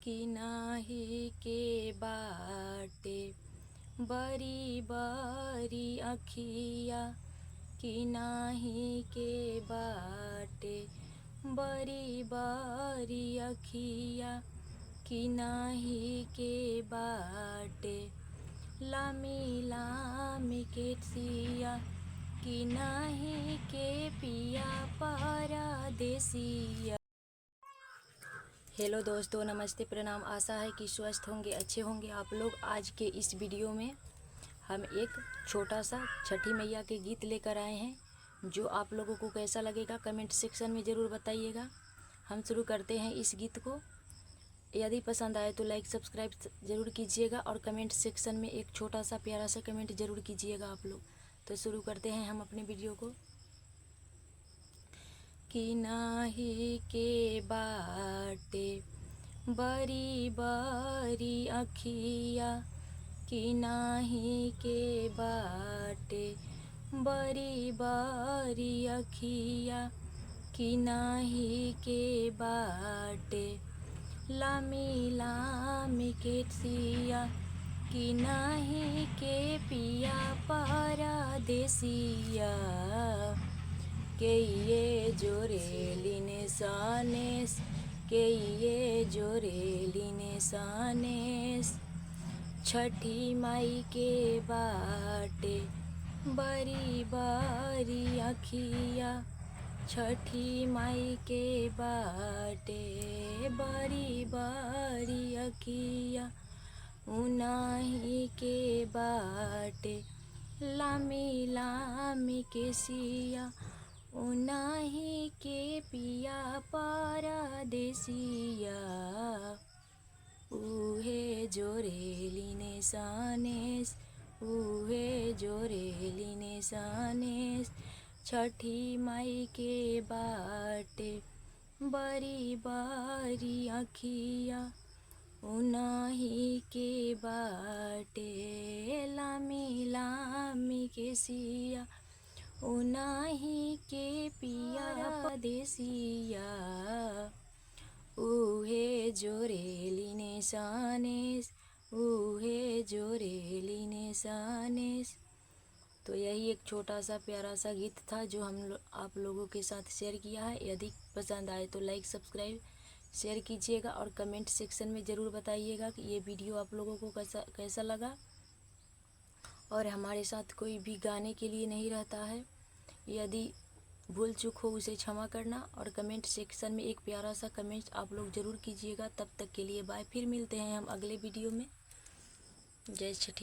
कि नाही के बाटे बरी बरी अखिया, कि नाही के बाटे बरी बरी अखिया, कि नाही के बाटे लामी लामी केसिया, कि नाही के पिया परदेसिया। हेलो दोस्तों, नमस्ते, प्रणाम। आशा है कि स्वस्थ होंगे, अच्छे होंगे आप लोग। आज के इस वीडियो में हम एक छोटा सा छठी मैया के गीत लेकर आए हैं, जो आप लोगों को कैसा लगेगा कमेंट सेक्शन में ज़रूर बताइएगा। हम शुरू करते हैं इस गीत को। यदि पसंद आए तो लाइक सब्सक्राइब ज़रूर कीजिएगा और कमेंट सेक्शन में एक छोटा सा प्यारा सा कमेंट ज़रूर कीजिएगा आप लोग। तो शुरू करते हैं हम अपने वीडियो को। कि नाही के बाटे बरी बरी अखिया, कि नाही के बाटे बरी बरी अखिया, कि नाही के बाटे लामी लामी केसिया, कि नाही के पिया परदेसिया। के ये जोरेलिने सनेस, के ये जोरेलिने सनेस, छठी माई के बाटे बरी बरी अखिया, छठी माई के बाटे बरी बरी अखिया, उनाही के बाटे लामी लामी केसिया, उनाही के पिया परदेसिया। उहे जोरेलिने सनेस, उहे जोरेलिने सनेस, छठी माई के बाटे बरी बरी अखिया, उनाही के बाटे लामी लामी केसिया, उनाही के पिया परदेसिया। उहे जोरेलिने सनेस, उहे जोरेलिने सनेस। तो यही एक छोटा सा प्यारा सा गीत था जो हम आप लोगों के साथ शेयर किया है। यदि पसंद आए तो लाइक सब्सक्राइब शेयर कीजिएगा और कमेंट सेक्शन में ज़रूर बताइएगा कि ये वीडियो आप लोगों को कैसा कैसा लगा। और हमारे साथ कोई भी गाने के लिए नहीं रहता है, यदि भूल चूक हो उसे क्षमा करना। और कमेंट सेक्शन में एक प्यारा सा कमेंट आप लोग ज़रूर कीजिएगा। तब तक के लिए बाय, फिर मिलते हैं हम अगले वीडियो में। जय छठी।